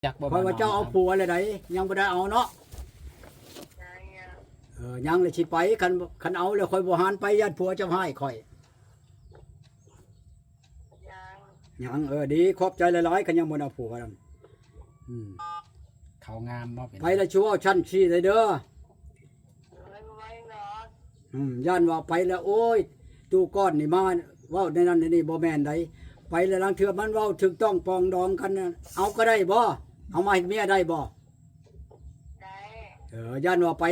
ຈັກບໍ່ ຂ້ອຍວ່າເຈົ້າເອົາຜົວແລ້ວໃດ ຍັງບໍ່ໄດ້ເອົາເນາະ. ເອີ ຍັງແຫຼະ ຊິໄປ ຄັນ ຄັນເອົາແລ້ວຂ້ອຍບໍ່ຫານໄປ ຢ້ານຜົວເຈົ້າຮ້າຍຂ້ອຍ. ຍັງ ຍັງ ເອີ ດີ ຂອບໃຈຫຼາຍໆ ຄັນຍັງບໍ່ໄດ້ເອົາຜົວນຳ. ອືມ ເຂົາງາມບໍ່ ເປັນ ໄປແລ້ວຊິເວົ້າຊັ້ນຊີ້ໄດ້ເດີ. ອືມ ຢ້ານວ່າໄປແລ້ວ ໂອ້ຍ ຕູ້ກ້ອນນີ້ມາເວົ້າໃນນັ້ນໃນນີ້ ບໍ່ແມ່ນໃດ. ໄປແລ້ວລາງເທື່ອມັນເວົ້າຖືກຕ້ອງປອງດອງກັນ ເອົາກໍໄດ້ບໍ່? ເອົາມາເຮັດເມຍໄດ້ບໍ່? ໄດ້. ເອີ ຢ້ານວ່າໄປ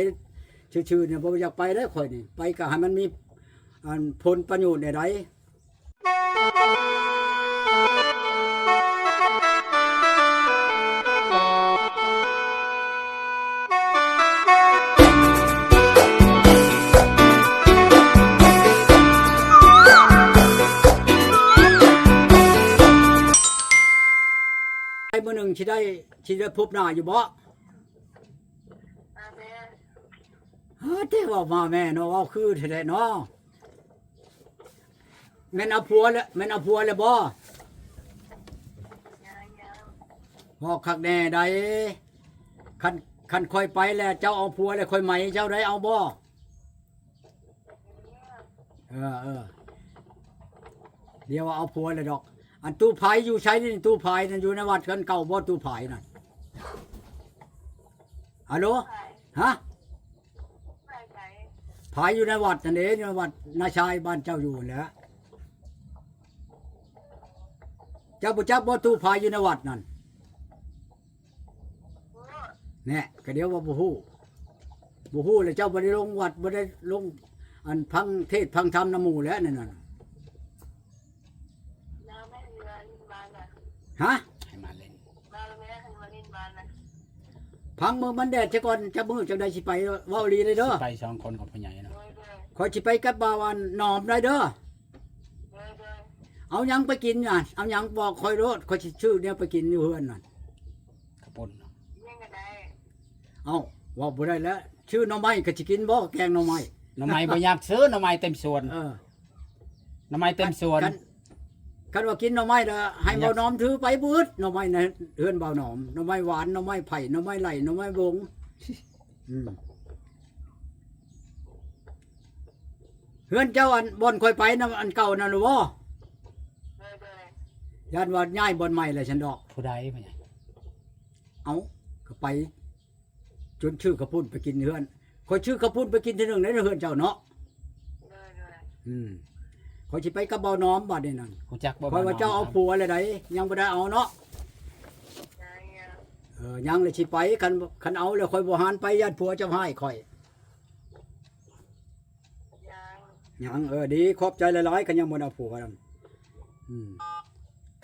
ຊື່ໆນີ້ ບໍ່ຢາກໄປເດ້ຂ້ອຍນີ້ ໄປກໍໃຫ້ມັນມີ ອັນ ຜົນປະໂຫຍດແນວໃດ. ໄປມື້ໜຶ່ງຊິໄດ້ ຊິໄດ້ພົບໜ້າຢູ່ບໍ່? ອາ ແມ່. ເອີ ແຕ່ເວົ້າມາແມ່ເນາະ ເວົ້າຄືແທ້ໆເນາະ. ແມ່ນເອົາຜົວແລ້ວ ແມ່ນເອົາຜົວແລ້ວບໍ່? ຍັງໆ. ເວົ້າຄັກແນ່ໃດ໋. ຄັນ ຄັນຂ້ອຍໄປແລ້ວ ເຈົ້າເອົາຜົວແລ້ວ ຂ້ອຍໃໝເຈົ້າໄດ້ ເອົາບໍ່? ເອີ ເອີ ດຽວວ່າເອົາຜົວແລ້ວດອກ. ອັນຕູ້ພາຍຢູ່ໃສນີ້? ຕູ້ພາຍນັ້ນຢູ່ໃນວັດເຮືອນເກົ່າບໍ່? ຕູ້ພາຍນັ້ນ. ຮາໂຫຼ ຮະ? ພາຍຢູ່ໃນວັດນັ້ນເດ້ ຢູ່ໃນວັດນາຊາຍ ບ້ານເຈົ້າຢູ່ຫັ້ນແຫຼະ. ເຈົ້າບໍ່ຈັກບໍ່? ຕູ້ພາຍຢູ່ໃນວັດນັ້ນ. ແນ່ ກະດຽວວ່າບໍ່ຮູ້ ບໍ່ຮູ້ແລ້ວ ເຈົ້າບໍ່ໄດ້ລົງວັດ ບໍ່ໄດ້ລົງ ອັນ ຟັງເທດຟັງທຳນຳໝູ່ແຫຼະ ນັ້ນນະ. ຮະ? ໃຫ້ມາເຫຼັ້ນ ພັກເບິ່ງມັນແດດຊະກ່ອນ ຈັກມື້ຈັ່ງໃດຊິໄປ. ເວົ້າອີ່ຫຼີເດີ ຊິໄປສອງຄົນກັບພໍ່ໃຫຍ່ເນາະ. ຂ້ອຍຊິໄປກັບບ່າວ ອັນ ໜອມໄດ້ເດີ. ເອົາຫຍັງໄປກິນນະ? ເອົາຫຍັງບອກຂ້ອຍໂລດ ຂ້ອຍຊິຊື້ແນວໄປກິນຢູ່ເຮືອນນັ້ນ. ເຂົ້າປຸ້ນ ຫຍັງກໍໄດ້. ເອົ້າ ເວົ້າບໍ່ໄດ້ແລ້ວ ຊື້ໜໍ່ໄມ້ກໍຊິກິນບໍ່ ແກງໜໍ່ໄມ້? ໜໍ່ໄມ້ບໍ່ຢາກຊື້ ໜໍ່ໄມ້ເຕັມສວນ. ເອີ ໜໍ່ໄມ້ເຕັມສວນ. ຄັນ ຄັນວ່າກິນໜໍ່ໄມ້ລະໃຫ້ບ່າວໜອມຖືໄປເບິດ ໜໍ່ໄມ້ໃນເຮືອນບ່າວໜອມ ໜໍ່ໄມ້ຫວານ ໜໍ່ໄມ້ໄຜ່ ໜໍ່ໄມ້ໄລ່ ໜໍ່ໄມ້ບົງ. ອືມ ເຮືອນເຈົ້າ ອັນ ບ່ອນຂ້ອຍໄປນຳ ອັນເກົ່ານັ້ນແຫຼະບໍ່? ໂດຍໆ. ຢ້ານວ່າຍ້າຍບ່ອນໃໝ່ແລ້ວຊັ້ນດອກ. ຜູ້ໃດ ຜູ້ໃດ? ເອົ້າ ກໍໄປ ຈົນຊື້ເຂົ້າປຸ້ນໄປກິນເຮືອນ ຂ້ອຍຊື້ເຂົ້າປຸ້ນໄປກິນເທື່ອໜຶ່ງໃນເຮືອນເຈົ້າເນາະ. ໂດຍໆ. ອືມ ຂ້ອຍຊິໄປກັບບ່າວໜອມບາດນີ້ນັ້ນ. ຮູ້ຈັກບໍ່? ຂ້ອຍວ່າເຈົ້າເອົາຜົວແລ້ວໃດ ຍັງບໍ່ໄດ້ເອົາເນາະ. ເອີ ຍັງແຫຼະ ຊິໄປ ຄັນ ຄັນເອົາແລ້ວຂ້ອຍບໍ່ຫານໄປ ຢ້ານຜົວເຈົ້າຮ້າຍຂ້ອຍ. ຍັງ ຍັງ ເອີ ດີ ຂອບໃຈຫຼາຍໆ ຄັນຍັງບໍ່ໄດ້ເອົາຜົວນຳ. ອືມ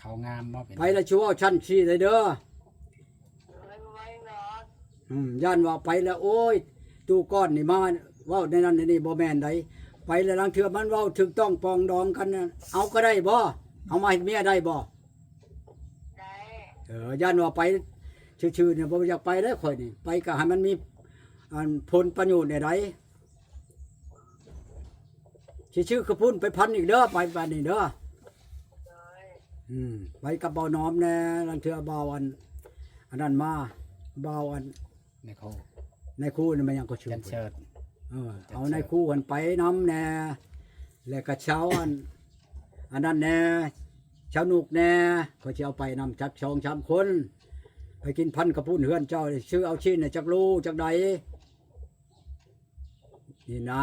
ເຂົາງາມບໍ່ ເປັນ ໄປແລ້ວຊິເວົ້າຊັ້ນຊີ້ໄດ້ເດີ. ອືມ ຢ້ານວ່າໄປແລ້ວ ໂອ້ຍ ຕູ້ກ້ອນນີ້ມາເວົ້າໃນນັ້ນໃນນີ້ ບໍ່ແມ່ນໃດ. ໄປແລ້ວລາງເທື່ອມັນເວົ້າຖືກຕ້ອງປອງດອງກັນ ເອົາກໍໄດ້ບໍ່? ເອົາມາເຮັດເມຍໄດ້ບໍ່? ໄດ້. ເອີ ຢ້ານວ່າໄປຊື່ໆນີ້ ບໍ່ຢາກໄປເດ້ຂ້ອຍນີ້ ໄປກໍໃຫ້ມັນມີ ອັນ ຜົນປະໂຫຍດແນວໃດ. ຊິຊື້ເຂົ້າປຸ້ນໄປພັນອີກເດີ ໄປບາດນີ້ເດີ. ໂດຍ. ອືມ ໄປກັບບ່າວໜອມແດ່ ລາງເທື່ອບ່າວ ອັນ ອັນນັ້ນມາ ບ່າວ ອັນ ນາຍຄູ ນາຍຄູນີ້ແມ່ນຫຍັງກໍຊື່ ຈັນເສີດ. ເອີ ເອົານາຍຄູຫັ້ນໄປນຳແດ່ ແລ້ວກໍຊາວ ອັນ ອັນນັ້ນແດ່ ຊາວນຸກແດ່ ຂ້ອຍຊິເອົາໄປນຳຈັກສອງສາມຄົນ ໄປກິນພັນເຂົ້າປຸ້ນເຮືອນເຈົ້າ. ຊື້ເອົາຊີ້ນໃຫ້ຈັກໂລຈັກໃດ ນີ້ນະ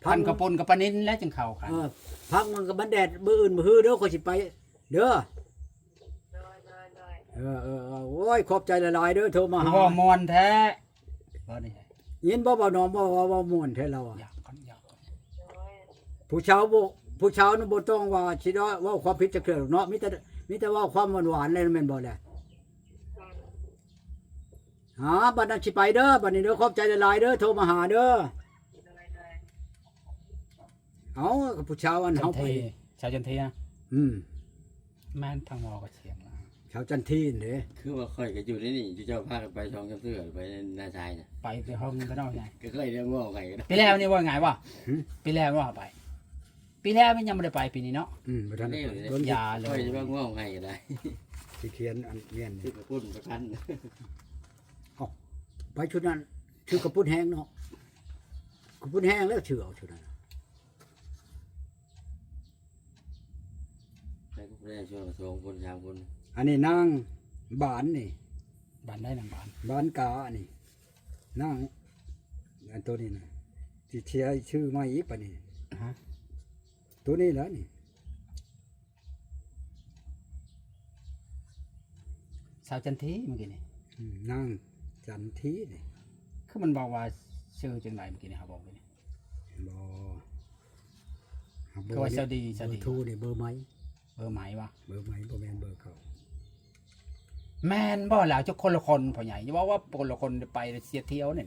ພັນເຂົ້າປຸ້ນກັບປານິນແຫຼະຈຶ່ງເຂົ້າກັນ. ເອີ ພັກມັນກໍມັນແດດ ມື້ອື່ນມື້ຮືເດີ ຂ້ອຍຊິໄປເດີ. ໂດຍໆໆ. ເອີໆໆ ໂອ້ຍ ຂອບໃຈຫຼາຍໆເດີ ໂທມາຫາ. ເວົ້າມ່ວນແທ້ ເວົ້ານີ້ ຍິນບໍ່ ບ່າວໜອມ ເວົ້າ ເວົ້າມ່ວນແທ້ລາວອະ. ຢາກກ່ອນ ຢາກກ່ອນ. ໂດຍ. ຜູ້ຊາວບໍ່ ຜູ້ຊາວນັ້ນບໍ່ຕ້ອງວ່າຊິໄດ້ເວົ້າຄວາມຜິດຈັກເທື່ອດອກເນາະ ມີແຕ່ ມີແຕ່ເວົ້າຄວາມຫວານໆແຫຼະ ແມ່ນບໍ່ແຫຼະ? ຫາ ບັດນັ້ນຊິໄປເດີ ບັດນີ້ເດີ ຂອບໃຈຫຼາຍໆເດີ ໂທມາຫາເດີ. ໂດຍໆ. ເອົາ ກັບຜູ້ຊາວອັນເຮົາໄປ ຊາວຈັນທີນະ. ອືມ ແມ່ນທາງເວົ້າກໍສຽງລາວ ຊາວຈັນທີນເດ້. ຄືວ່າຂ້ອຍກໍຢູ່ໃນນີ້ ເຈົ້າພາກັນໄປສອງສາມເທື່ອ ໄປນາຊາຍນະ ໄປແຕ່ຫ້ອງກໍເນາະ. ກໍຂ້ອຍໄດ້ເວົ້າໄປກໍໄດ້. ປີແລ້ວນີ້ເວົ້າງ່າຍບໍ່? ຫື? ປີແລ້ວບໍ່ໄປ ປີແລ້ວມັນຍັງບໍ່ໄດ້ໄປ ປີນີ້ເນາະ. ອືມ ບໍ່ທັນໄດ້ໄປ ຢາເລີຍ ຂ້ອຍຈະວ່າເວົ້າໄງກໍໄດ້. ຊິຂຽນອັນແມ່ນນີ້ ຊື້ເຂົ້າປຸ້ນປະທັນ. ເອົ້າ ໄປຊຸດນັ້ນ ຊື້ເຂົ້າປຸ້ນແຫ້ງເນາະ ເຂົ້າປຸ້ນແຫ້ງແລ້ວຊື້ເອົາຊຸດນັ້ນ. ໄປກັບຜູ້ໃດ ຊວນສອງຄົນສາມຄົນ. ອັນນີ້ນາງບານນີ້ ບານໃດນາງບານ? ບານການີ້ ນາງ ອັນໂຕນີ້ນະ ຊິເສຍຊື່ໃໝ່ອີກປານນີ້. ຮະ? ໂຕນີ້ແຫຼະນີ້. ສາວຈັນທີເມື່ອກີ້ນີ້. ອືມ ນາງຈັນທີນີ້. ຄືມັນບອກວ່າຊື່ຈັ່ງໃດເມື່ອກີ້ນີ້ ເຮົາບອກຢູ່ນີ້? ບໍ່ ຄືວ່າສາວດີ ສາວດີ ເບີໂທນີ້ເບີໃໝ່. ເບີໃໝ່ວະ? ເບີໃໝ່ ບໍ່ແມ່ນເບີເກົ່າ. ແມ່ນບໍ່ລະ? ຈັກຄົນລະຄົນ ພໍ່ໃຫຍ່ ຢ່າເວົ້າວ່າຄົນລະຄົນ ໄປເສຍທ່ຽວນີ້.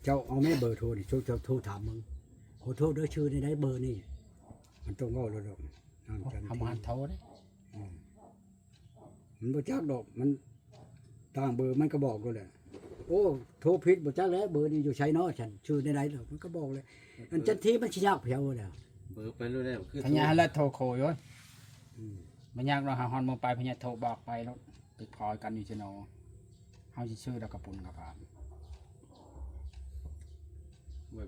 ເຈົ້າເອົາແມ່ເບີໂທນີ້ ເຈົ້າ ເຈົ້າໂທຖາມເບິ່ງ. ຂໍໂທດເດີ ຊື່ແນວໃດເບີນີ້? ມັນຕ້ອງເວົ້າໂລດດອກ. ນາງຈັນທີ ເຮົາບໍ່ທັນໂທເດ້. ອືມ ມັນບໍ່ຈັກດອກ ມັນຕ່າງເບີມັນກໍບອກໂລດແຫຼະ. ໂອ້ ໂທຜິດ ບໍ່ຈັກແຫຼະ ເບີນີ້ຢູ່ໃສເນາະ ຊັ້ນຊື່ແນວໃດ ມັນກໍບອກແຫຼະ. ອັນຈັນທີມັນຊິຍາກພຽວແລ້ວ ເບີໄປໂລດແລ້ວ ຄື ພະຍາຫັ້ນແຫຼະໂທໂຄຍ. ໂອ້ຍ ອືມ ບໍ່ຍາກດອກ ຫາຮອດມື້ໄປ ພະຍາໂທບອກໄປໂລດ ໄປພໍກັນຢູ່ຊະໂນ ເຮົາຊິຊື້ດອກກະປຸ້ນກັບພາ.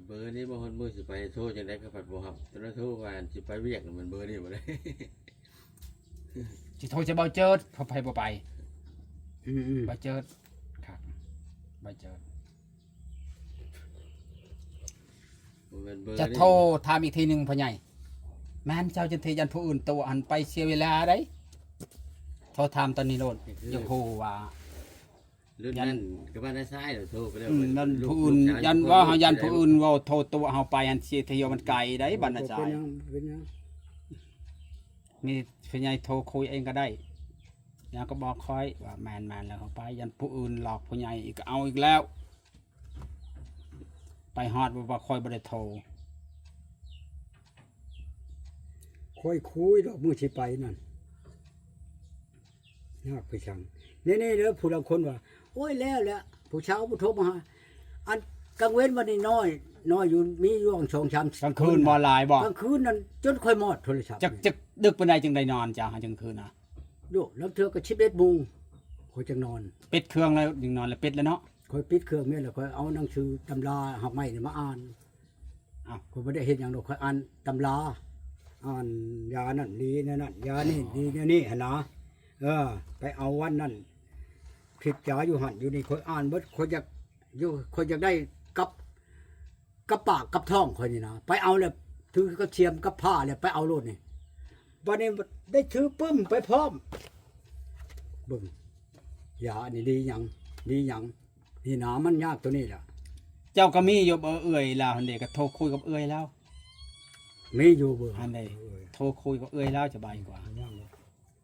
ເບີນີ້ບໍ່ຮອດມື້ຊິໄປ ໂທຈັ່ງໃດກໍພັດບໍ່ຮັບ. ຕອນນັ້ນໂທວ່າຊິໄປວຽກ ມັນເບີນີ້ບໍ່ໄດ້. ຊິໂທໃສ່ເບົາເຈີດ ເພາະໃຜບໍ່ໄປ. ອືມໆ ເບົາເຈີດ ຄັກ ເບົາເຈີດ. ບໍ່ແມ່ນເບີ ຈະໂທຖາມອີກທີໜຶ່ງ ພໍ່ໃຫຍ່ ແມ່ນເຈົ້າຈັນທີ ຢ້ານຜູ້ອື່ນຕົວະຫັ້ນ ໄປເສຍເວລາໃດ. ໂທຖາມຕອນນີ້ໂລດ ຢາກຮູ້ວ່າ ລຸ້ນນັ້ນກໍບ້ານນ້າຊາຍໂທໄປແລ້ວ. ອືມ ຢ້ານຜູ້ອື່ນ ຢ້ານວ່າເຮົາຢ້ານຜູ້ອື່ນເວົ້າໂທຕົວະເຮົາໄປຫັ້ນ ຊິເຮັດໃຫ້ມັນໄກໄດ໋ ບ້ານນ້າຊາຍ. ເປັນຫຍັງ ເປັນຫຍັງ ມີຜູ້ໃຫຍ່ໂທຄຸຍເອງກໍໄດ້ ແລ້ວກໍບອກຂ້ອຍວ່າແມ່ນໆ ແລ້ວເຮົາໄປ. ຢ້ານຜູ້ອື່ນຫຼອກຜູ້ໃຫຍ່ອີກ ກໍເອົາອີກແລ້ວ ໄປຮອດວ່າຂ້ອຍບໍ່ໄດ້ໂທ. ຂ້ອຍຄຸຍດອກ ມື້ຊິໄປນັ້ນ ຍາກຄືຫຍັງ. ນີ້ໆ ເດີ ຜູ້ລາງຄົນວ່າ ໂອ້ຍ ແລ້ວແຫຼະ ຜູ້ສາວບໍ່ໂທມາຫາ. ອັນກາງເວັນວັນນີ້ນ້ອຍ ນ້ອຍຢູ່ ມີຢູ່ສອງສາມ ກາງຄືນບໍ່ຫຼາຍບໍ່? ກາງຄືນນັ້ນຈົນຂ້ອຍມອດໂທລະສັບ. ຈັກ ຈັກດຶກປານໃດຈຶ່ງໄດ້ນອນ ເຈົ້າ ກາງຄືນນະ? ໂດ ລາງເທື່ອກໍສິບເອັດໂມງຂ້ອຍຈັ່ງນອນ. ປິດເຄື່ອງແລ້ວຈຶ່ງນອນ ແລ້ວປິດແລ້ວເນາະ. ຂ້ອຍປິດເຄື່ອງແມ່ນແລ້ວ ຂ້ອຍເອົາໜັງສືຕຳລາຮາກໄມ້ນີ້ມາອ່ານ. ອ້າວ ຂ້ອຍບໍ່ໄດ້ເຮັດຫຍັງດອກ ຂ້ອຍອ່ານຕຳລາ ອ່ານຢານັ້ນດີແນວນັ້ນ ຢານີ້ດີແນວນີ້ຫັ້ນນະ. ເອີ ໄປເອົາວັນນັ້ນ ພິດຈາຢູ່ຫັ້ນຢູ່ນີ້ ຂ້ອຍອ່ານເບິດ. ຂ້ອຍຢາກຢູ່ ຂ້ອຍຢາກໄດ້ກັບ ກັບປາກກັບທ້ອງຂ້ອຍນີ້ນະ ໄປເອົາແລ້ວ ຖືກັບຊຽມກັບພ້າແລ້ວໄປເອົາໂລດນີ້. ບັດນີ້ໄດ້ຖືປຶ້ມໄປພ້ອມ ເບິ່ງ ຢາອັນນີ້ດີຫຍັງ ດີຫຍັງ ນີ້ນະ ມັນຍາກໂຕນີ້ລະ. ເຈົ້າກໍມີຢູ່ບໍ່ ເອື້ອຍລາວຫັ້ນເດ ກໍໂທຄຸຍກັບເອື້ອຍລາວ. ມີຢູ່ເບີຫັ້ນເດ ເອີ ໂທຄຸຍກັບເອື້ອຍລາວສະບາຍກວ່າ.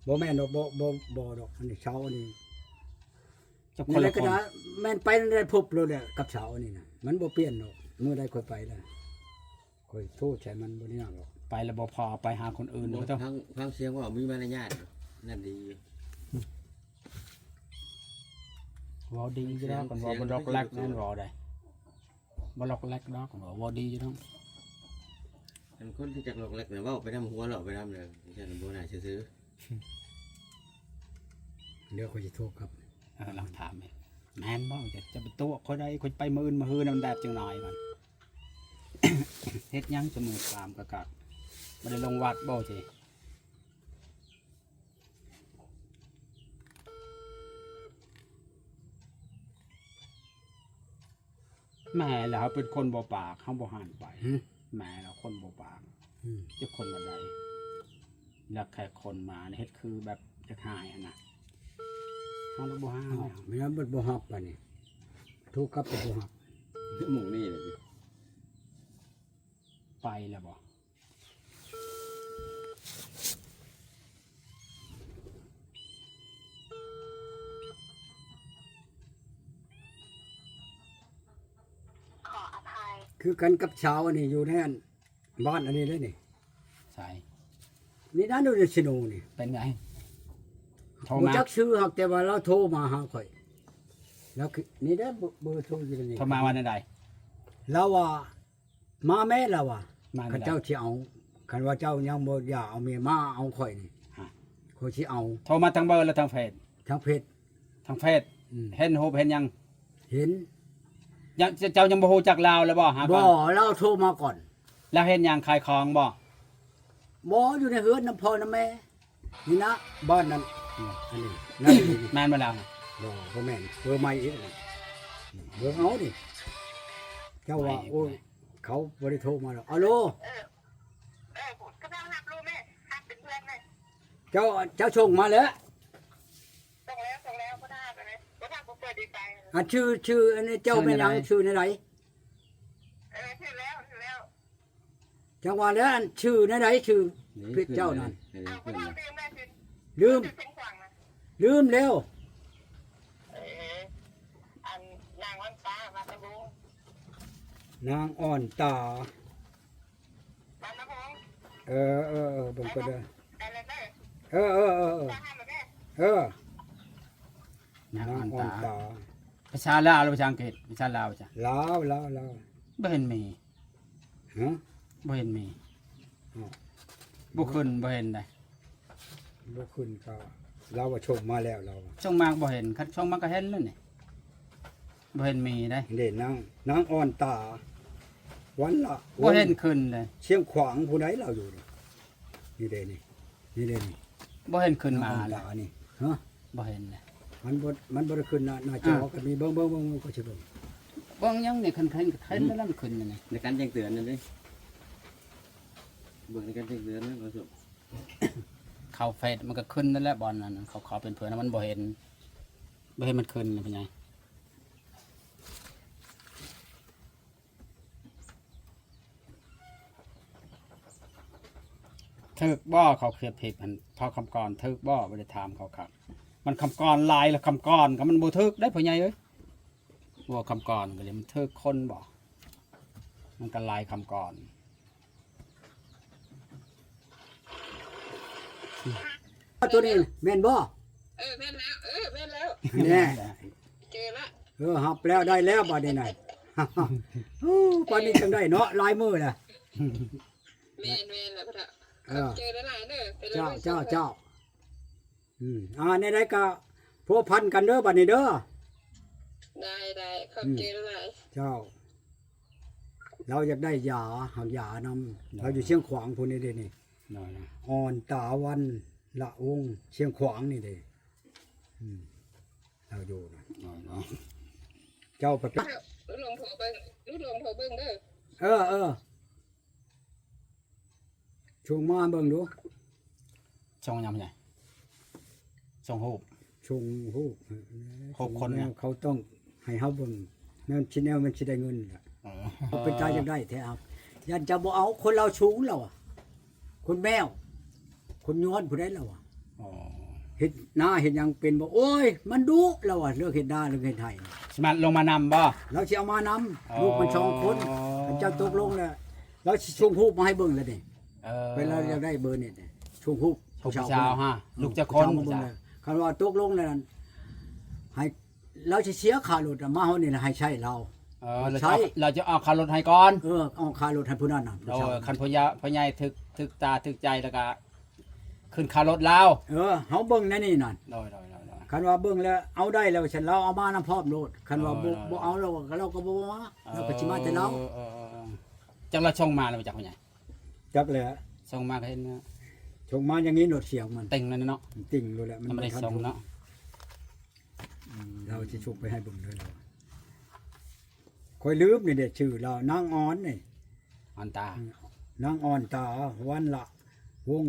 ບໍ່ແມ່ນດອກ ບໍ່ ບໍ່ ບໍ່ດອກ ອັນນີ້ເຊົາ ອັນນີ້ ຈັກຄົນລະຄົນ ແມ່ນໄປນັ້ນໄດ້ພົບໂລດແຫຼະກັບສາວອັນນີ້ນະ ມັນບໍ່ປ່ຽນດອກ. ມື້ໃດຂ້ອຍໄປລະ ຂ້ອຍໂທໃສ່ມັນ ບໍ່ໄດ້ຫຍັງດອກ. ໄປລະບໍ່ພໍ ໄປຫາຄົນອື່ນ. ບໍ່ ຟັງ ຟັງສຽງເວົ້າມີມາລະຍາດ ນັ້ນດີຢູ່. ເວົ້າດີຢູ່ດອກ ຄັນເວົ້າບໍ່ລັອກແລັກນັ້ນເວົ້າໄດ້ ບໍ່ລັອກແລັກດອກ ເວົ້າດີຢູ່ດອກ. ອັນຄົນທີ່ຈັກລັອກແລັກນະ ເວົ້າໄປນຳ ຫົວເລາະໄປນຳເດີ ຈັ່ງຊັ້ນບໍ່ໜ້າຊື່ຊື່. ດຽວຂ້ອຍຊິໂທກັບ ເອີ ລອງຖາມເບິ່ງ ແມ່ນບໍ່? ຈະ ຈະໄປຕົວະຂ້ອຍໄດ້ ຂ້ອຍໄປມື້ອື່ນ ມື້ຮືນ ມັນແດດຈັ່ງໜ້ອຍມັນ ເຮັດຫຍັງຈະມື້ຄາມກະກະ ບໍ່ໄດ້ລົງວັດບໍ່ຊິ? ແມ່ລະເຮົາເປັນຄົນບໍ່ປາກ ເຮົາບໍ່ຫັນໄປ. ຫືມ? ແມ່ລະຄົນບໍ່ປາກ. ອືມ. ຈັກຄົນວ່າໃດ ລະແຂກຄົນມາເຮັດຄືແບບຢາກຫາຍຫັ້ນນະ ເຮົາລະບໍ່ຫາ. ອ້າວ ແມ່ນບໍ່ຮັບບາດນີ້ ໂທກັບກໍບໍ່ຮັບ. ໝູ່ນີ້ລະ ໄປລະບໍ່? ຂໍອະໄພ ຄືກັນກັບຊາວອັນນີ້ ຢູ່ໃນອັນ ບ້ານອັນນີ້ເດ້ນີ້. ໃສ? ນີ້ນະ ຢູ່ໃນເຊໂນນີ້. ເປັນໄງ? ໂທມາ ບໍ່ຈັກຊື່ ຫາກແຕ່ວ່າລາວໂທມາຫາຂ້ອຍ ລາວຄື ນີ້ເດ້ ເບີ ເບີໂທຢູ່ໃນນີ້. ໂທມາວ່າແນວໃດ? ລາວວ່າ ມາແມ່ລາວວ່າ ມາແນວໃດ? ຄັນເຈົ້າຊິເອົາ ຄັນວ່າເຈົ້າຍັງບໍ່ຢາກເອົາເມຍ ມາເອົາຂ້ອຍນີ້. ຮະ? ຂ້ ຂ້ອຍຊິເອົາ ໂທມາທາງເບີ ຫຼື ທາງເຟສ? ທາງເຟສ. ທາງເຟສ. ອືມ. ເຫັນຮູບເຫັນຫຍັງ? ເຫັນ. ຍັງ ເຈົ້າຍັງບໍ່ຮູ້ຈັກລາວເລີຍບໍ່? ຫາ ບໍ່ ລາວໂທມາກ່ອນ. ລາວເຮັດຫຍັງ? ຂາຍຂອງບໍ່? ບໍ່ ຢູ່ໃນເຮືອນນຳພໍ່ນຳແມ່ນີ້ນະ ບ້ານນັ້ນ. ອືມ. ອັນນີ້ ນັ້ນນີ້ ແມ່ນບໍ່ລາວ? ບໍ່ ບໍ່ແມ່ນ ເບີໃໝ່ອີກ. ເບິ່ງເອົານີ້ ເຈົ້າວ່າ ໂອ້ຍ ເຂົາບໍ່ໄດ້ໂທມາດອກ. ອາໂລ. ເອີ ເອີ ກຳລັງຮັບຢູ່ແມ່ ຮັບເປັນເພື່ອນແມ່. ເຈົ້າ ເຈົ້າສົ່ງມາແລ້ວ? ສົ່ງແລ້ວ ສົ່ງແລ້ວ ບໍ່ທັນ ບໍ່ທັນ ບໍ່ເປີດອີກໄປ. ອັນ ຊື່ ຊື່ ອັນນີ້ເຈົ້າແມ່ນຫຍັງ? ຊື່ແນວໃດ? ເອີ ຊື່ແລ້ວ ຊື່ແລ້ວ. ຈັ່ງວ່າແລ້ວ ອັນ ຊື່ແນວໃດ? ຊື່ເພຈເຈົ້ານັ້ນ. ເອີ ເອີ ລືມແລ້ວ. ເອີ ອັນ ນາງອ່ອນຕາ ບ້ານນາວົງ. ນາງອ່ອນຕາ. ເອີ ເອີ ເອີ ເບິ່ງກ່ອນເດີ. ເອີ ເອີ ເອີ ເອີ ນາງອ່ອນຕາ. ນາງອ່ອນຕາ ພາສາລາວ ຫຼື ພາສາອັງກິດ? ພາສາລາວຈ້ະ. ລາວ ລາວ ລາວ. ບໍ່ເຫັນມີ. ຮະ? ບໍ່ເຫັນມີ. ອ້າວ ບໍ່ຂຶ້ນ ບໍ່ເຫັນໃດ. ບໍ່ຂຶ້ນກໍ ລາວວ່າສົ່ງມາແລ້ວ ລາວວ່າ. ສົ່ງມາກໍບໍ່ເຫັນ ຄັນສົ່ງມາກໍເຫັນແລ້ວນີ້. ບໍ່ເຫັນມີເດ້. ເດ້ ນາງ ນາງອ່ອນຕາ ວັນລະວົງ ບໍ່ເຫັນຂຶ້ນເດ້. ຊຽງຂວາງຜູ້ໃດລາວຢູ່ນີ້? ນີ້ເດ້ນີ້ ນີ້ເດ້ນີ້. ບໍ່ເຫັນຂຶ້ນມາ ນາງອ່ອນຕານີ້. ຮະ? ບໍ່ເຫັນເດ້. ມັນບໍ່ ມັນບໍ່ໄດ້ຂຶ້ນໜ້າ ໜ້າຈໍ. ອ່າ ກໍມີ ເບິ່ງ ເບິ່ງ ເບິ່ງ ເບິ່ງ ຂ້ອຍຊິເບິ່ງ. ເບິ່ງຫຍັງນີ້? ຄັນ ຄັນ ຄັນ ອືມ ນັ້ນຂຶ້ນນີ້ ໃນການແຈ້ງເຕືອນນັ້ນເດ້. ເບິ່ງໃນການແຈ້ງເຕືອນນັ້ນ ເຂົ້າເຟສມັນກໍຂຶ້ນນັ້ນແຫຼະ. ບ່ອນນັ້ນ ເຂົາ ເຂົາເປັນເພື່ອນ ມັນບໍ່ເຫັນ ບໍ່ເຫັນມັນຂຶ້ນ ພໍ່ໃຫຍ່. ຖືກບໍ່? ເຂົາເຮັດເພຈຫັ້ນ ພໍ່ຄຳກອນ ຖືກບໍ່? ບໍ່ໄດ້ຖາມເຂົາຄັກ. ມັນຄຳກອນຫຼາຍລະ ຄຳກອນກໍມັນບໍ່ຖືກໄດ໋ ພໍ່ໃຫຍ່ເອີຍ. ບໍ່ ຄຳກອນກໍເລີຍ ມັນຖືກຄົນບໍ່? ມັນກໍຫຼາຍຄຳກອນ. ຕົວນີ້ແມ່ນບໍ່? ເອີ ແມ່ນແລ້ວ ເອີ ແມ່ນແລ້ວ ແນ່ ເຈີລະ. ເອີ ຮັບແລ້ວ ໄດ້ແລ້ວບາດນີ້ນະ. ໂອ້ ປານນີ້ຈັ່ງໄດ້ເນາະ ຫຼາຍມື້ລະ. ແມ່ນ ແມ່ນລະພໍ່ເຖົ້າ. ເອີ ຂອບໃຈຫຼາຍໆເດີ. ເຈົ້າ ເຈົ້າ ເຈົ້າ. ອືມ ອ່າ ແນວໃດກໍພົວພັນກັນເດີບາດນີ້ເດີ. ໄດ້ ໄດ້ ຂອບໃຈຫຼາຍໆ. ເຈົ້າ ລາວຢາກໄດ້ຢາ ຫາກຢານຳ. ລາວຢູ່ຊຽງຂວາງພຸ້ນນີ້ເດ້ນີ້. ອ່ອນຕາວັນລະວົງ ຊຽງຂວາງນີ້ເດ້. ອືມ ລາວຢູ່ນະ. ເຈົ້າໄປ ລູກຫຼວງໂທເບິ່ງ ລູກຫຼວງໂທເບິ່ງເດີ. ເອີ ເອີ. ສົ່ງມາເບິ່ງດູ. ສົ່ງຫຍັງໃຫຍ່? ສົ່ງຮູບ ສົ່ງຮູບ. ຫົກຄົນ ແນວເຂົາຕ້ອງໃຫ້ເຮົາເບິ່ງ ແນວຊິ ແນວມັນຊິໄດ້ເງິນລະ. ເອີ ເຮົາເປັນຕາຢາກໄດ້ແທ້. ຢ້ານເຈົ້າບໍ່ເອົາ ຄົນລາວສູງລາວອະ ຄົນແມວ ຄົນຍວນຜູ້ໃດລາວອະ. ອໍ ເຮັດນາເຮັດຫຍັງເປັນບໍ່? ໂອ້ຍ ມັນດຸລາວອະ ເລື່ອງເຮັດນາເລື່ອງເຮັດໄຮ່. ຊິມາລົງມານຳບໍ່? ລາວຊິເອົາມານຳ. ອໍ ລູກມັນສອງຄົນ. ຄັນເຈົ້າຕົກລົງແລ້ວ ລາວຊິສົ່ງຮູບມາໃຫ້ເບິ່ງແລ້ວນີ້. ເອີ ເວລາຢາກໄດ້ເບີເນັດນີ້ ສົ່ງຮູບຜູ້ສາວ ຜູ້ສາວ ຜູ້ສາວ ຫາ ລູກຈັກຄົນ? ຜູ້ສາວມາເບິ່ງແລ້ວ ຄັນວ່າຕົກລົງແລ້ວນັ້ນ ໃຫ້ ລາວຊິເສຍຄ່າລົດ ມາຮອດນີ້ລະໃຫ້ໃຊ້ລາວ. ເອີ ລາວຈະເອົາ ລາວຈະເອົາຄ່າລົດໃຫ້ກ່ອນ. ເອີ ເອົາຄ່າລົດໃຫ້ຜູ້ນັ້ນນະ. ໂດຍ ຜູ້ສາວ ຄັນພໍ່ໃຫຍ່ ພໍ່ໃຫຍ່ຖືກ ຖືກຕາຖືກໃຈ ແລ້ວກະຂຶ້ນຄ່າລົດລາວ. ເອີ ເຮົາເບິ່ງໃນນີ້ນັ້ນ. ໂດຍ ໂດຍ ໂດຍ ໂດຍ. ຄັນວ່າເບິ່ງແລ້ວເອົາໄດ້ແລ້ວ ວ່າຊັ້ນລາວເອົາມານຳພ້ອມໂລດ. ຄັນວ່າ ໂດຍ ບໍ່ ໂດຍ ບໍ່ເອົາແລ້ວ ລາວກໍບໍ່ມາ. ເອີ ລາວກໍຊິມາແຕ່ລາວ. ເອີ ເອີ ເອີ ເອີ. ຈັກລາວສົ່ງມາແລ້ວ ຈັກວ່າຫຍັງ? ຈັກແຫຼະ ສົ່ງມາກໍເຫັນນະ ສົ່ງມາຢ່າງນີ້ໂນດສຽງມັນ ເຕັງນັ້ນເນາະ ເຕັງໂລດແຫຼະ ມັນບໍ່ທັນສົ່ງເນາະ. ອືມ ລາວຊິສົ່ງໄປໃຫ້ເບິ່ງເດີລາວ. ຂ້ອຍລືມນີ້ເດ້ ຊື່ລາວ ນາງອອນນີ້ ອອນຕາ ອືມ ນາງອອນຕາ ວັນລະວົງ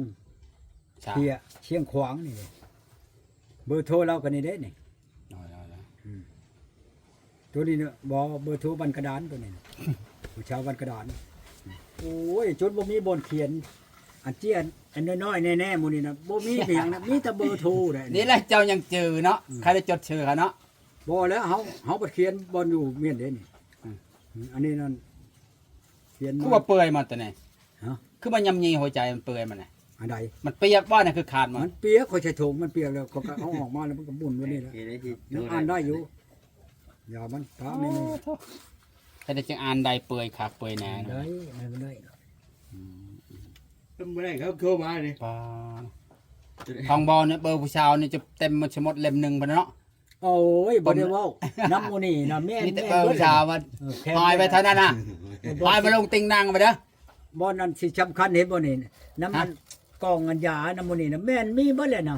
ເພຍ ຊຽງຂວາງນີ້ເດ້. ເບີໂທລາວກໍນີ້ເດ້ນີ້. ອືມ ໂຕນີ້ນະ ບໍ່ ເບີໂທບ້ານກະດານໂຕນີ້ນະ ຜູ້ສາວບ້ານກະດານ. ໂອ້ຍ ຈົນບໍ່ມີບ່ອນຂຽນ ອັນເຈ້ຍ ອັນ ອັນນ້ອຍໆ ແນ່ໆ ໝູ່ນີ້ນະ ບໍ່ມີເປັນຫຍັງນະ ມີແຕ່ເບີໂທໄດ໋. ນີ້ແຫຼະເຈົ້າຍັງຈື່ເນາະ. ອືມ ໃຜໄດ້ຈົດຊື່ເຂົາເນາະ. ບໍ່ແລ້ວ ເຮົາ ເຮົາບັດຂຽນບ່ອນຢູ່ມ້ຽນເດ້ນີ້. ອືມ ອັນນີ້ນັ້ນ ຂຽນ ຄືວ່າເປື່ອຍໝົດໂຕນີ້. ຮະ? ຄືມັນຍຳຢີຫົວໃຈມັນເປື່ອຍມັນນະ. ອັນໃດ? ມັນປຽກບໍ່ນະ ຄືຂາດໝົດ? ມັນປຽກ ຂ້ອຍໃສ່ຖົງມັນປຽກແລ້ວ ຂ້ອຍກໍເອົາອອກມາແລ້ວມັນກໍບຸ່ນຢູ່ນີ້ແຫຼະ. ເອີ ຍັງອ່ານໄດ້ຢູ່. ຢ່າມັນປາແມ່ນ. ໂອ້ໂທ ແຕ່ຈັ່ງອ່ານໄດ້ເປື່ອຍຄັກເປື່ອຍແນ່. ໄດ້ ໄດ້ ບໍ່ໄດ້. ອືມ ບໍ່ໄດ້ ເຂົາໂທມາເດ້. ປາ ຂອງບໍ່ນີ້ ເບີຜູ້ສາວນີ້ຈະເຕັມໝົດ ສະໝົດເຫຼັ້ມໜຶ່ງພຸ້ນເນາະ. ໂອ້ຍ ບໍ່ໄດ້ເວົ້ານຳໝູ່ນີ້ນະ ແມ່ນ ມີແຕ່ເບີຜູ້ສາວວ່າ ເອີ ແຄ່ ຫາຍໄປເທົ່ານັ້ນນະ ແມ່ນບໍ່ ຫາຍໄປລົງຕິ່ງນັ່ງໄປເດີ. ບ່ອນນັ້ນຊິສຳຄັນເຫັນບໍ່ນີ້ ນຳ ຮະ ອັນກອງອັນຢານຳໝູ່ນີ້ນະ ແມ່ນມີເບິດແຫຼະນະ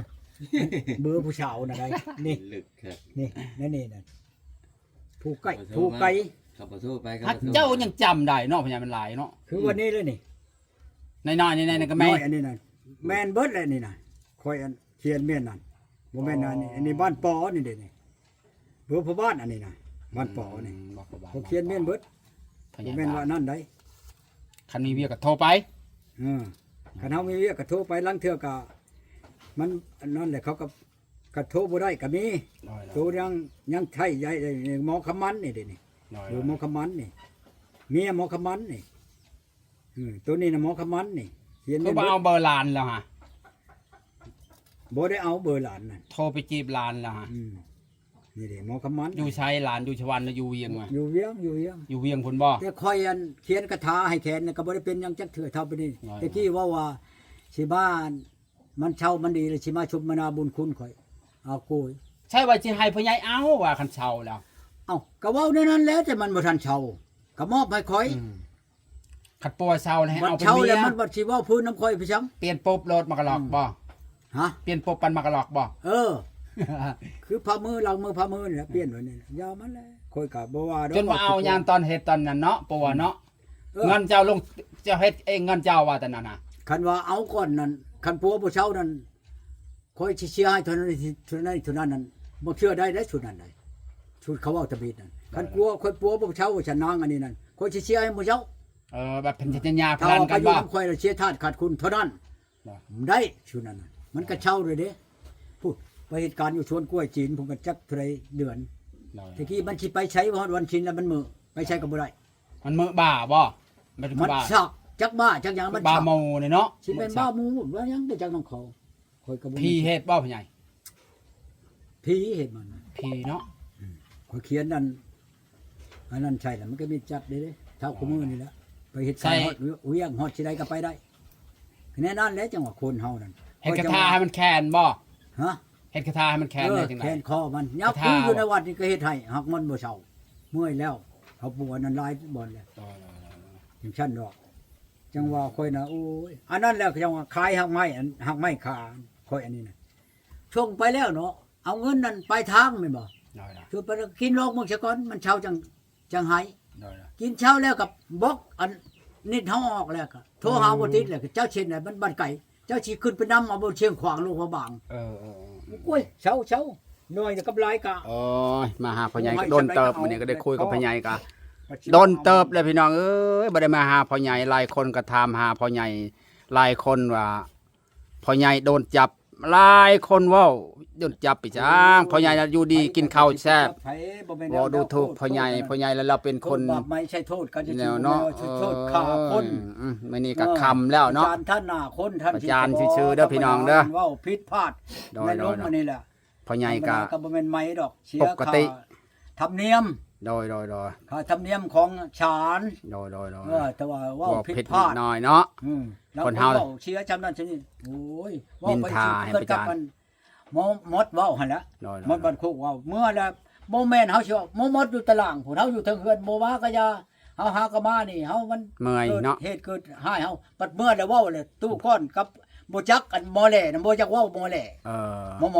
ເບີຜູ້ສາວນະໄດ໋ ນີ້ ລຶກຄັກ ນີ້ ແນວນີ້ນະ ຜູ້ໃກ້ຜູ້ໄກ ເຂົາບໍ່ໂທໄປ ເຂົາບໍ່ໂທ ເຈົ້າຍັງຈຳໄດ້ເນາະ ພະຍາ ມັນຫຼາຍເນາະ ຄືວ່ານີ້ແຫຼະນີ້ ນ້ອຍໆ ໃນໆ ນັ້ນກໍແມ່ນ ນ້ອຍອັນນີ້ນະ ແມ່ນເບິດແຫຼະນີ້ນະ ຂ້ອຍອັນຂຽນແມ່ນນັ້ນ ບໍ່ແມ່ນອັນນີ້ ອໍ ອັນນີ້ບ້ານປໍນີ້ເດ້ນີ້ ເບີພໍ່ບ້ານອັນນີ້ນະ ບ້ານປໍນີ້ ອືມ ເຂົາຂຽນແມ່ນເບິດ ບໍ່ແມ່ນວ່ານັ້ນໃດ໋ ຄັນມີວຽກກໍໂທໄປ ເອີ ຄັນເຮົາມີວຽກກໍໂທໄປ ລາງເທື່ອກໍມັນອັນນັ້ນແຫຼະ ເຂົາກໍ ກໍໂທບໍ່ໄດ້ກໍມີ ໂຕຍັງ ຍັງໃຊ້ໄດ້ ໝໍຄຳມັນນີ້ເດ້ນີ້ ເອີ ໝໍຄຳມັນນີ້ ເມຍໝໍຄຳມັນນີ້ ເອີ ໂຕນີ້ນະໝໍຄຳມັນນີ້ ຂຽນ ຄືບໍ່ເອົາເບີຫຼານແລ້ວຫະ ບໍ່ໄດ້ເອົາເບີຫຼານນັ້ນ ໂທໄປຈີບຫຼານແລ້ວຫະ ອືມ ນີ້ເດ້ໝໍຄຳມັນ ຢູ່ໃສຫຼານ ຢູ່ສະຫວັນຫຼືຢູ່ວຽງຫວະ ຢູ່ວຽງ ຢູ່ວຽງ ຢູ່ວຽງພຸ້ນບໍ່ ແຕ່ຂ້ອຍອັນຂຽນຄາຖາໃຫ້ແຂນນະ ກໍບໍ່ໄດ້ເປັນຫຍັງຈັກເທື່ອເທົ່າປານນີ້ ແຕ່ກີ້ເວົ້າວ່າຊິມາ ມັນເຊົາມັນດີແລ້ວຊິມາສົມມະນາບຸນຄຸນຂ້ອຍ ເອົາໂກຍ ໃຊ່ວ່າຊິໃຫ້ພໍ່ໃຫຍ່ເອົາວ່າຄັນເຊົາແລ້ວ ເອົ້າ ກໍເວົ້າແນວນັ້ນແຫຼະ ແຕ່ມັນບໍ່ທັນເຊົາ ກໍມອບໃຫ້ຂ້ອຍ ອືມ ຄັນປົວເຊົາແລ້ວໃຫ້ເອົາເປັນເມຍ ມັນເຊົາແລ້ວມັນບັດຊິເວົ້າພື້ນນຳຂ້ອຍໄປຊັ້ນ ປ່ຽນປຸບໂລດມັກກະຫຼອກບໍ່ ຮະ ປ່ຽນປຸບປັນມັກກະຫຼອກບໍ່ ເອີ ຄືພາມື ຫຼັງມືພາມືນີ້ແຫຼະ ປ່ຽນໄວ້ນີ້ ຢ່າມັນແຫຼະ ຂ້ອຍກໍບໍ່ວ່າດອກ ຈົນວ່າເອົາຍາມຕອນເຮັດຕອນນັ້ນເນາະ ປົວເນາະ ເອີ ເງິນເຈົ້າລົງ ເຈົ້າເຮັດເອງເງິນເຈົ້າວ່າແຕ່ນັ້ນນະ ຄັນວ່າເອົາກ່ອນນັ້ນ ຄັນປົວບໍ່ເຊົານັ້ນ ຂ້ອຍຊິເສຍໃຫ້ເທົ່ານັ້ນ ເທົ່ານັ້ນ ເທົ່ານັ້ນນັ້ນ ບໍ່ເຊື່ອໄດ້ເດ້ ຊຸດນັ້ນໃດ ຊຸດເຂົາເວົ້າຕະບິດນັ້ນ ຄັນປົວ ຂ້ອຍປົວບໍ່ເຊົາວ່າຊັ້ນນາງອັນນີ້ນັ້ນ ຂ້ອຍຊິເສຍໃຫ້ໝູ່ເຈົ້າ ເອີ ແບບເປັນສັນຍາ ຖ້າວ່າໄປຢູ່ນຳຂ້ອຍແລ້ວເສຍທາດຂາດຄຸນເທົ່ານັ້ນ ໄດ້ ຊຸດນັ້ນນະ ມັນກະເຊົາເລີຍເດ້ ພຸ້ນ ໄປເຮັດການຢູ່ສວນກ້ວຍຈີນ ພຸ້ນກໍຈັກເທົ່າໃດເດືອນ ແຕ່ກີ້ມັນຊິໄປໃສ ຮອດວັນສິນແລ້ວມັນເມືອ ໄປໃສກໍບໍ່ໄດ້ ມັນເມືອບ້າບໍ່ ມັນ ມັນສັກ ຈັກບ້າຈັກຫຍັງ ມັນສັກ ບ້າໝູ່ນີ້ເນາະ ຊິແມ່ນບ້າໝູ່ ບ້າຫຍັງໄປຈັກນຳເຂົາ ຂ້ອຍກໍບໍ່ ຜີເຮັດບໍ່ພໍ່ໃຫຍ່ ຜີເຮັດມັນ ຜີເນາະ ອືມ ຂ້ອຍຂຽນອັນ ອັນນັ້ນໃສ່ລະ ມັນກໍມີຈັບເດ້ ເທົ່າ ອໍ ຄູ່ມື້ນີ້ແຫຼະ ໄປເຮັດການ ໃສ່ ຮອດວຽງ ຮອດທີ່ໃດກໍໄປໄດ້ ແນວນັ້ນແຫຼະ ຈັ່ງວ່າຄົນເຮົານັ້ນ ເຮັດຄາຖາໃຫ້ມັນແຂນບໍ່ ຮະ ເຮັດຄາຖາໃຫ້ມັນແຂນ ເອີ ໄດ້ຈັ່ງໃດ ແຂນຄໍມັນ ຍາມ ຄາຖາ ກູຢູ່ໃນວັດນີ້ກໍເຮັດໃຫ້ ຫາກມັນບໍ່ເຊົາ ເມື່ອຍແລ້ວ ເຂົາປົວນັ້ນຫຼາຍບ່ອນແລ້ວ ອໍ ຈັ່ງຊັ້ນດອກ ຈັ່ງວ່າຂ້ອຍນະ ໂອ້ຍ ອັນນັ້ນແຫຼະ ຈັ່ງວ່າຂາຍຮາກໄມ້ ອັນຮາກໄມ້ຂາ ຂ້ອຍອັນນີ້ນະ ສົ່ງໄປແລ້ວເນາະ ເອົາເງິນນັ້ນປາຍທາງແມ່ນບໍ່ ໂດຍໆ ຄືໄປກິນລອງເບິ່ງຊະກ່ອນ ມັນເຊົາຈັ່ງ ຈັ່ງໃຫ້ ໂດຍໆ ກິນເຊົ້າແລ້ວກໍບລັອກອັນນິດເຮົາອອກແລ້ວກໍໂທຫາ ອືມ ບໍ່ຕິດແລ້ວກໍ ເຈົ້າເຊັ່ນໃດ ມັນບ້ານໄກ ເຈົ້າຊິຂຶ້ນໄປນຳເອົາບໍ່ຊຽງຂວາງ ຫຼວງພະບາງ ເອີໆໆ ໂອ້ຍ ເຊົາໆ ໜ້ອຍກັບຫຼາຍກະ ໂອ້ຍ ມາຫາພໍ່ໃຫຍ່ກໍດົນເຕີບ ມື້ນີ້ກໍໄດ້ຄຸຍກັບພໍ່ໃຫຍ່ກະດົນເຕີບແລ້ວພີ່ນ້ອງເອີຍ ບໍ່ໄດ້ມາຫາພໍ່ໃຫຍ່ ຫຼາຍຄົນກໍຖາມຫາພໍ່ໃຫຍ່ ຫຼາຍຄົນວ່າ ພໍ່ໃຫຍ່ໂດນຈັບ ຫຼາຍຄົນເວົ້າໂດນຈັບໄປຈັ່ງ ພໍ່ໃຫຍ່ນະຢູ່ດີກິນເຂົ້າແຊບ ເວົ້າດູຖືກພໍ່ໃຫຍ່ ພໍ່ໃຫຍ່ແລ້ວລາວເປັນຄົນບາບໃໝ່ໃສ່ໂທດກັນຊື່ໆ ແນວເນາະ ໃສ່ໂທດຂ້າຄົນ ອືມ ມື້ນີ້ກໍຄ່ຳແລ້ວເນາະ ປະຈານທ່ານໜ້າຄົນ ທ່ານຊິປະຈານຊື່ໆເດີພີ່ນ້ອງເດີ ເວົ້າຜິດພາດ ໂດຍໆ ໃນລົງອັນນີ້ແຫຼະ ພໍ່ໃຫຍ່ກໍ ທຳມະດາກໍບໍ່ແມ່ນໃໝ່ດອກ ເສຍ ປົກກະຕິ ຄ່າທຳນຽມ ໂດຍໆໆ ຄ່າທຳນຽມຂອງສານ ໂດຍໆໆ ເອີ ແຕ່ວ່າເວົ້າ ເວົ້າຜິດ ຜິດພາດ ນິດໜ້ອຍເນາະ ອືມ ຄົນເຮົາ ເວົ້າເສຍຈຳນັ້ນຈຳນີ້ ໂອ້ຍ ເວົ້າໄປ ນິນທາໃຫ້ປະຈານ ຄືກັນກັບອັນໝໍ ໝົດເວົ້າຫັ້ນແຫຼະ ໂດຍໆໆ ໝົດບ້ານໂຄກເວົ້າ ເມື່ອແລ້ວບໍ່ແມ່ນເຮົາຊິເວົ້າ ໝົດຢູ່ຕະລ່າງ ພວກເຮົາຢູ່ເທິງເຮືອນ ບໍ່ວ່າກໍຢ່າ ເຮົາຫາກໍມານີ້ ເຮົາມັນເມື່ອຍເນາະ ເກີດເຫດເກີດຮ້າຍ ເຮົາບັດເມື່ອແລ້ວເວົ້າແລ້ວ ຕູ້ກ້ອນກັບບໍ່ຈັກອັນໝໍແຫຼນະ ບໍ່ຢາກເວົ້າໝໍແຫຼ ເອີ ໝໍ